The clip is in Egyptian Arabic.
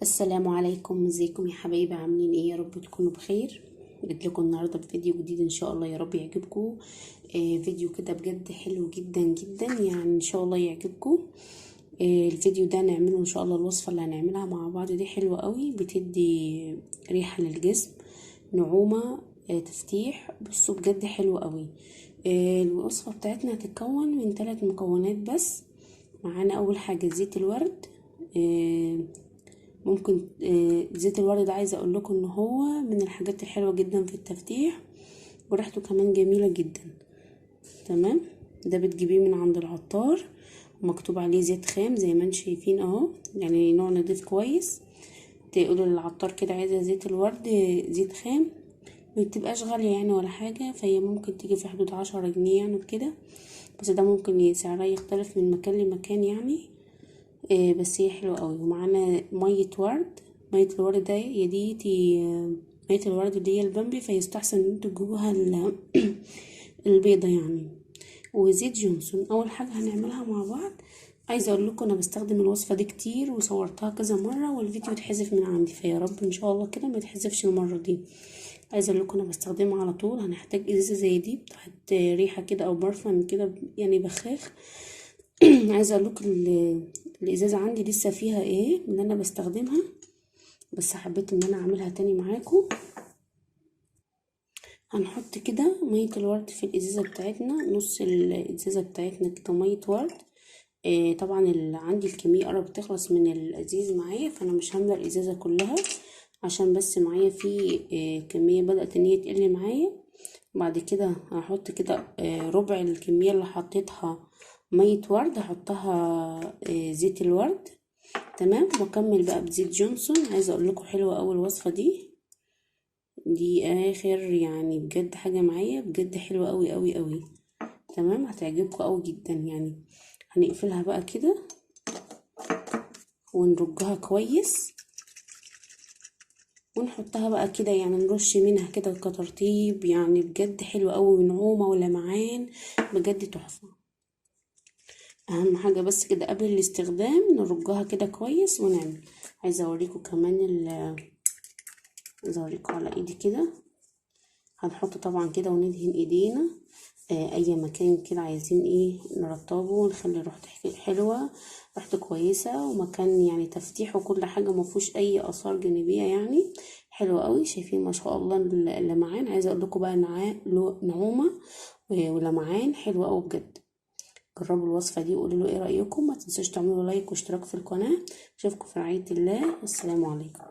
السلام عليكم، ازيكم يا حبايبي؟ عاملين ايه؟ يا رب تكونوا بخير. جيت لكم النهارده بفيديو جديد ان شاء الله يا رب يعجبكم. فيديو كده بجد حلو جدا جدا، يعني ان شاء الله يعجبكم. الفيديو ده نعمله ان شاء الله، الوصفة اللي هنعملها مع بعض دي حلوة قوي، بتدي ريحه للجسم، نعومة، تفتيح. بصوا بجد حلو قوي. الوصفة بتاعتنا هتتكون من 3 مكونات بس. معانا اول حاجة زيت الورد. ممكن زيت الورد ده عايزه اقول لكم ان هو من الحاجات الحلوة جدا في التفتيح، وريحته كمان جميلة جدا. تمام، ده بتجيبيه من عند العطار، ومكتوب عليه زيت خام زي ما انتم شايفين اهو، يعني نوع نضيف كويس. تقولوا للعطار كده عايزه زيت الورد زيت خام، ما بتبقاش غالية يعني ولا حاجة، فهي ممكن تيجي في حدود 10 جنيه يعني كده، بس ده ممكن سعرها يختلف من مكان لمكان يعني. بس هي حلوة قوي. ومعانا مية ورد. مية الورد ده يا ديتي، مية الورد اللي هي البامبي، فيستحسن ان انتوا تجيبوها البيضة يعني. وزيت جونسون. اول حاجة هنعملها مع بعض، عايزة اقول لكم انا بستخدم الوصفة دي كتير وصورتها كذا مرة والفيديو اتحذف من عندي، فيا رب ان شاء الله كده ما يتحذفش المرة دي. عايزة اقول لكم انا بستخدمها على طول. هنحتاج ازازة زي دي بتاعت ريحة كده او برفان كده يعني بخاخ. عايزه اقول لكم الازازه عندي لسه فيها ايه اللي انا بستخدمها، بس حبيت ان انا اعملها تاني معاكم. هنحط كده مية الورد في الازازه بتاعتنا، نص الازازه بتاعتنا كده مية ورد. طبعا عندي الكمية قربت تخلص من الازيز معايا، فانا مش هامله الازازه كلها عشان بس معايا في كمية بدات ان هي تقل معايا. بعد كده هحط كده ربع الكمية اللي حطيتها مية ورد، هحطها زيت الورد. تمام، واكمل بقى بزيت جونسون. عايزه اقول لكم حلوة قوي الوصفة دي، دي اخر يعني بجد حاجة معايا، بجد حلوة قوي قوي قوي. تمام، هتعجبكم قوي جدا يعني. هنقفلها بقى كده ونرجها كويس، ونحطها بقى كده يعني نرش منها كده كترطيب، يعني بجد حلوة قوي، ونعومه ولمعان بجد تحفة. اهم حاجة بس كده قبل الاستخدام نرجها كده كويس ونعمل. عايزه اوريكم كمان عايزه اوريكم على ايدي كده. هنحط طبعا كده وندهن ايدينا، اي مكان كده عايزين ايه نرطبه ونخلي ريحته حلوة، ريحته كويسة، ومكان يعني تفتيح وكل حاجة ما فيهوش اي اثار جانبيه، يعني حلوة قوي. شايفين ما شاء الله اللمعان. عايزه اقول لكم بقى نعومة ولمعان حلوة قوي بجد. جربوا الوصفة دي وقولوا له ايه رايكم. ما تنسوش تعملوا لايك واشتراك في القناة. اشوفكم في رعاية الله، والسلام عليكم.